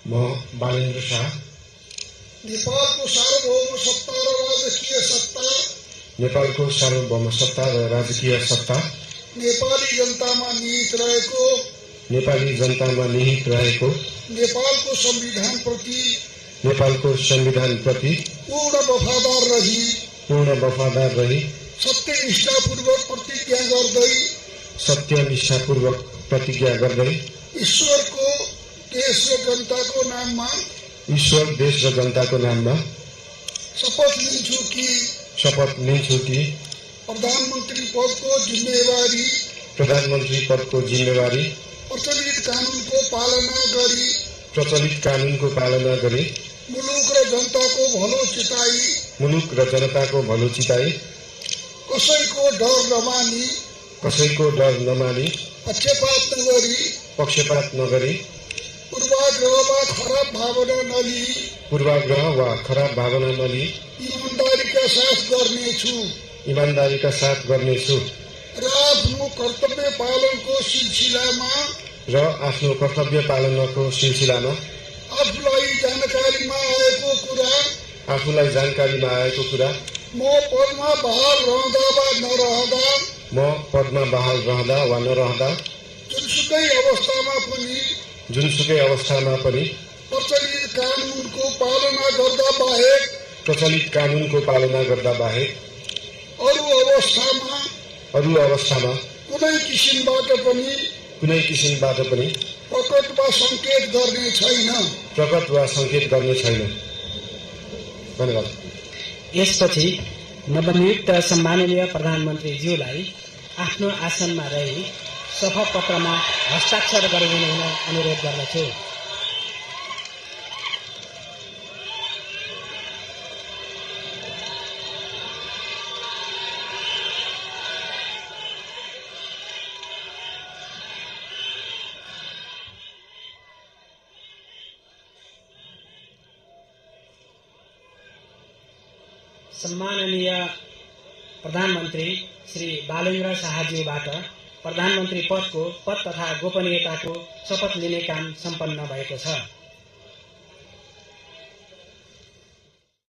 म बालेन्द्र शाह नेपालको सार्वभौम सत्ता र राजकीय सत्ता नेपालको सार्वभौम सत्ता र राजकीय सत्ता नेपाली जनतामा निहित रहेको नेपाली जनतामा निहित रहेको नेपालको संविधानप्रति पूर्ण वफादार रही सत्यनिष्ठापूर्वक प्रतिज्ञा गर्दै ईश्वर, देश र जनताको नाममा शपथ लिन्छु कि प्रधानमन्त्री पदको जिम्मेवारी प्रचलित कानूनको पालना गरी मुलुक र जनताको भलो चिताई कसैको डर नमानी पक्षपात नगरी पूर्वाग्रह वा खराब भावना नलिई ईमानदारीका साथ गर्नेछु र आफ्नो कर्तव्य पालनको सिलसिलामा आफूलाई जानकारीमा आएको कुरा म पदमा बहाल रहँदा वा नरहँदा जुनसुकै अवस्थामा पनि प्रचलित कानूनको पालना गर्दा बाहेक अरू अवस्थामा कुनै किसिमबाट पनि प्रकट वा संकेत गर्ने छैन। धन्यवाद। यसपछि नवनियुक्त सम्माननीय प्रधानमन्त्रीज्यूलाई आफ्नो आसनमा रही शपथ पत्रमा हस्ताक्षर गरिदिनु हुन अनुरोध गर्दछु। सम्माननीय प्रधानमन्त्री श्री बालेन्द्र शाहज्यूबाट प्रधानमन्त्री पद तथा गोपनीयताको शपथ लिने काम सम्पन्न भएको छ।